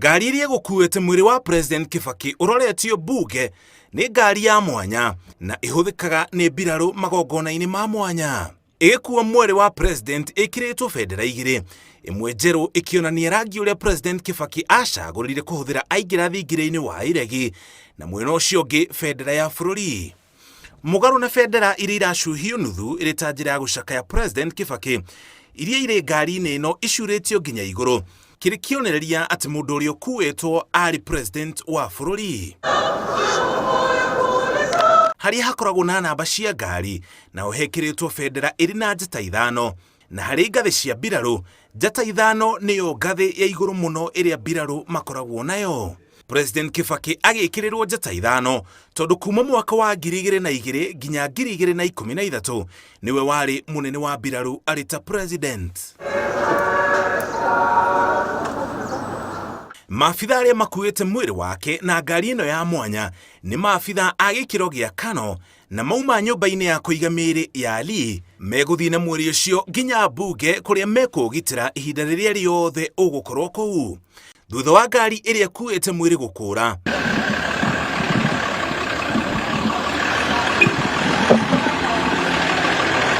Ngari ĩrĩa ĩgũkuĩte mwĩrĩ wa President Kibaki ũroretio mbunge nĩ ngari ya mwanya na ĩhũthĩkaga nĩ mbirarũ magongona-inĩ ma mwanya. Ĩgĩkua mwĩrĩ wa President ĩkĩrĩtwo bendera igĩrĩ, ĩmwe njerũ ĩkĩonania rangi ũrĩa President Kibaki acagũrire kũhũthĩra aingĩra thingira-inĩ wa iregi, na mwena ũcio ũngĩ bendera ya bũrũri. Mũgarũ na bendera iria iracuhio nuthu ĩrĩ ta njĩra ya gũcakaya President Kibaki, iria irĩ ngari-inĩ ĩno icurĩtio nginya igũrũ, kĩrĩ kĩonereria atĩ mũndũ ũrĩa ũkuĩtwo arĩ president wa bũrũri. Harĩa hakoragwo na namba cia ngari, naho hekĩrĩtwo bendera ĩrĩ na njata ithano, na harĩ ngathĩ cia mbirarũ, njata ithano nĩyo ngathĩ ya igũrũ mũno ĩrĩa mbirarũ makoragwo nayo. President Kibaki agĩkĩrĩrwo njata ithano tondũ kuma mwaka wa 2002 nginya 2013 nĩwe warĩ mũnene wa mbirarũ arĩ ta president. Maabitha arĩa makuĩte mwĩrĩ wake na ngari ĩno ya mwanya nĩ maabitha a gĩkĩro gĩa kano na mauma nyũmba-inĩ ya kũiga mĩĩrĩ ya Lee megũthiĩ na mwĩrĩ ũcio nginya mbunge kũrĩa mekũũgitĩra ihinda rĩrĩa rĩothe ũgũkorwo kũu. Thutha wa ngari ĩrĩa ĩkuĩte mwĩrĩ gũkũra,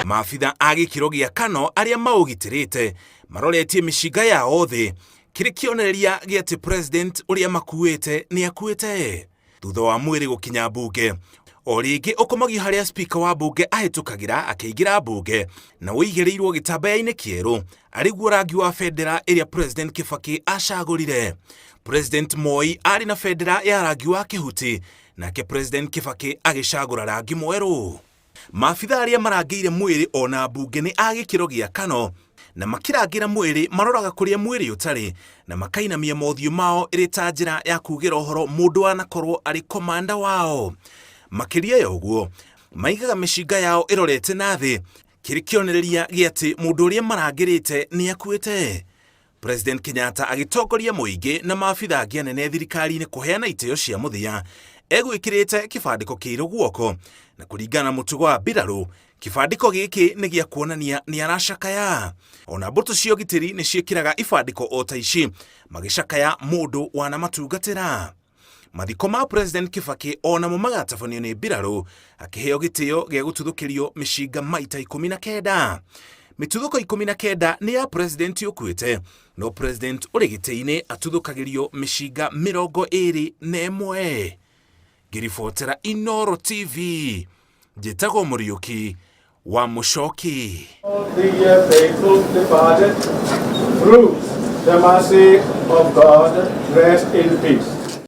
maabitha a gĩkĩro gĩa kano arĩa maũgitĩrĩte maroretie mĩcinga yao thĩ kĩrĩ kĩonereria gĩa atĩ president ũrĩa makuĩte nĩ akuĩte. Thutha wa mwĩrĩ gũkinya mbunge, o rĩngĩ ũkomagio harĩa spika wa mbunge ahĩtũkagĩra akĩingĩra mbunge na ũigĩrĩirwo gĩtambaya-inĩ kĩerũ arĩ guo rangi wa bendera ĩrĩa President Kibaki acagũrire. President Moi arĩ na bendera ya rangi wa kĩhuti nake President Kibaki agĩcagũra rangi mwerũ. Maabitha arĩa marangĩire mwĩrĩ o na mbunge nĩ a gĩkĩro gĩa kano, na makĩrangĩra mwĩrĩ maroraga kũrĩa mwĩrĩ ũtarĩ na makainamia mothiũ mao ĩrĩ ta njĩra ya kuugĩra ũhoro mũndũ wanakorwo arĩ komanda wao. Makĩria ya ũguo, maigaga mĩcinga yao ĩrorete na thĩ kĩrĩ kĩonereria gĩa atĩ mũndũ ũrĩa marangĩrĩte nĩ akuĩte. President Kenyatta agĩtongoria mũingĩ na maabitha angĩ anene thirikari-inĩ kũheana itĩo cia mũthia egwĩkĩrĩte kĩbandĩko kĩirũ guoko na kũringana na mũtugo wa mbirarũ kĩbandĩko gĩkĩ nĩ gĩa kuonania nĩ aracakaya. Ona mbũtũ cia ũgitĩri nĩ ciĩkĩraga ibandĩko o ta ici magĩcakaya mũndũ wanamatungatĩra. Mathiko ma President Kibaki o namo magatabanio nĩ mbirarũ akĩheo gĩtĩo gĩa gũtuthũkĩrio mĩcinga maita 19. Mĩtuthũko 19 nĩ ya President ũkuĩte, no President ũrĩ gĩtĩ-inĩ atuthũkagĩrio mĩcinga 21. Ngĩribotera Inooro TV, njĩtagwo Mũriũki wa Mũcoki. The faithful departed, through the mercy of God, rest in peace.